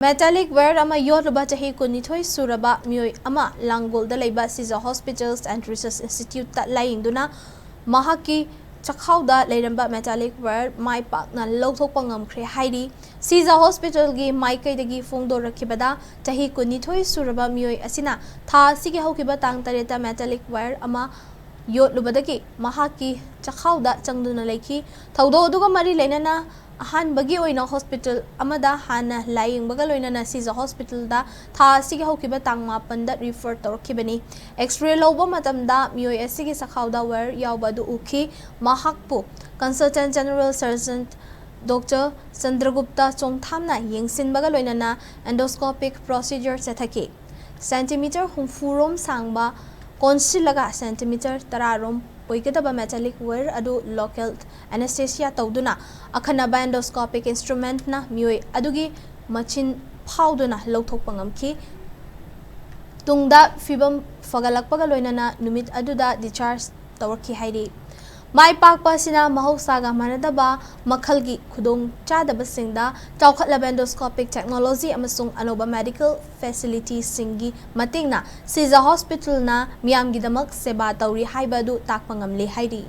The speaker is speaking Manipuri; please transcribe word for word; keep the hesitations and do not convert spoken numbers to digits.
Metallic wire ꯑꯃ ꯌꯣꯠꯂꯨꯕ ꯆꯍꯤ ꯀꯨꯟꯅꯤꯊꯣꯏ ꯁꯨꯔꯕ ꯃꯤꯑꯣꯏ ꯑꯃ ꯂꯥꯡꯒꯣꯜꯗ ꯂꯩꯕ Sija Hospitals and Research Instituteꯇ ꯂꯥꯌꯦꯡꯗꯨꯅ ꯃꯍꯥꯛꯀꯤ ꯆꯈꯥꯎꯗ ꯂꯩꯔꯝꯕ metallic wire ꯃꯥꯏ ꯄꯥꯛꯅ ꯂꯧꯊꯣꯛꯄ ꯉꯝꯈ꯭ꯔꯦ ꯍꯥꯏꯔꯤ꯫ Sija Hospitalꯒꯤ ꯃꯥꯏꯀꯩꯗꯒꯤ ꯐꯣꯡꯗꯣꯔꯛꯈꯤꯕꯗ, ꯆꯍꯤ ꯀꯨꯟꯅꯤꯊꯣꯏ ꯁꯨꯔꯕ ꯃꯤꯑꯣꯏ ꯑꯁꯤꯅ ꯊꯥ ꯑꯁꯤꯒꯤ ꯍꯧꯈꯤꯕ ꯇꯥꯡ ꯇꯔꯦꯠꯇ metallic wire ꯑꯃ ꯌꯣꯠꯂꯨꯕꯗꯒꯤ ꯃꯍꯥꯛꯀꯤ ꯆꯈꯥꯎꯗ ꯆꯪꯗꯨꯅ ꯂꯩꯈꯤ꯫ ꯊꯧꯗꯣꯛ ꯑꯗꯨꯒ ꯃꯔꯤ ꯂꯩꯅꯅ ꯑꯍꯥꯟꯕꯒꯤ ꯑꯣꯏꯅ hospital ꯑꯃꯗ ꯍꯥꯟꯅ ꯂꯥꯌꯦꯡꯕꯒ ꯂꯣꯏꯅꯅ Sija Hospitalꯗ ꯊꯥ ꯑꯁꯤꯒꯤ ꯍꯧꯈꯤꯕ ꯇꯥꯡ ꯃꯥꯄꯟꯗ refer ꯇꯧꯔꯛꯈꯤꯕꯅꯤ꯫ X-ray ꯂꯧꯕ ꯃꯇꯝꯗ ꯃꯤꯑꯣꯏ ꯑꯁꯤꯒꯤ ꯆꯈꯥꯎꯗ wire ꯌꯥꯎꯕ ꯑꯗꯨ ꯎꯈꯤ꯫ ꯃꯍꯥꯛꯄꯨ Consultant General Surgeon Doctor Chandragupta ꯆꯣꯡꯊꯥꯝꯅ ꯌꯦꯡꯁꯤꯟꯕꯒ ꯂꯣꯏꯅꯅ endoscopic procedure ꯆꯠꯊꯈꯤ꯫ Centimeter ꯍꯨꯝꯐꯨ ꯔꯣꯝ ꯁꯥꯡꯕ ꯀꯣꯟꯁꯤꯜꯂꯒ centimeter ꯇꯔꯥ ꯔꯣꯝ ꯑꯣꯏꯒꯗꯕ metallic wire ꯑꯗꯨ local anesthesia ꯇꯧꯗꯨꯅ ꯑꯈꯟꯅꯕ endoscopic instrumentꯅ ꯃꯤꯑꯣꯏ ꯑꯗꯨꯒꯤ ꯃꯆꯤꯟ ꯐꯥꯎꯗꯨꯅ ꯂꯧꯊꯣꯛꯄ ꯉꯝꯈꯤ꯫ ꯇꯨꯡꯗ ꯐꯤꯕꯝ ꯐꯒꯠꯂꯛꯄꯒ ꯂꯣꯏꯅꯅ ꯅꯨꯃꯤꯠ ꯑꯗꯨꯗ discharge ꯇꯧꯔꯛꯈꯤ ꯍꯥꯏꯔꯤ꯫ ꯃꯥꯏ ꯄꯥꯛꯄ ꯑꯁꯤꯅ ꯃꯍꯧꯁꯥꯒ ꯃꯥꯟꯅꯗꯕ ꯃꯈꯜꯒꯤ ꯈꯨꯗꯣꯡ ꯆꯥꯗꯕꯁꯤꯡꯗ ꯆꯥꯎꯈꯠꯂꯕ endoscopic technology ꯑꯃꯁꯨꯡ ꯑꯅꯧꯕ medical facilityꯁꯤꯡꯒꯤ ꯃꯇꯦꯡꯅ Sija Hospitalꯅ ꯃꯤꯌꯥꯝꯒꯤꯗꯃꯛ ꯁꯦꯕꯥ ꯇꯧꯔꯤ ꯍꯥꯏꯕ ꯑꯗꯨ ꯇꯥꯛꯄ ꯉꯝꯂꯦ ꯍꯥꯏꯔꯤ꯫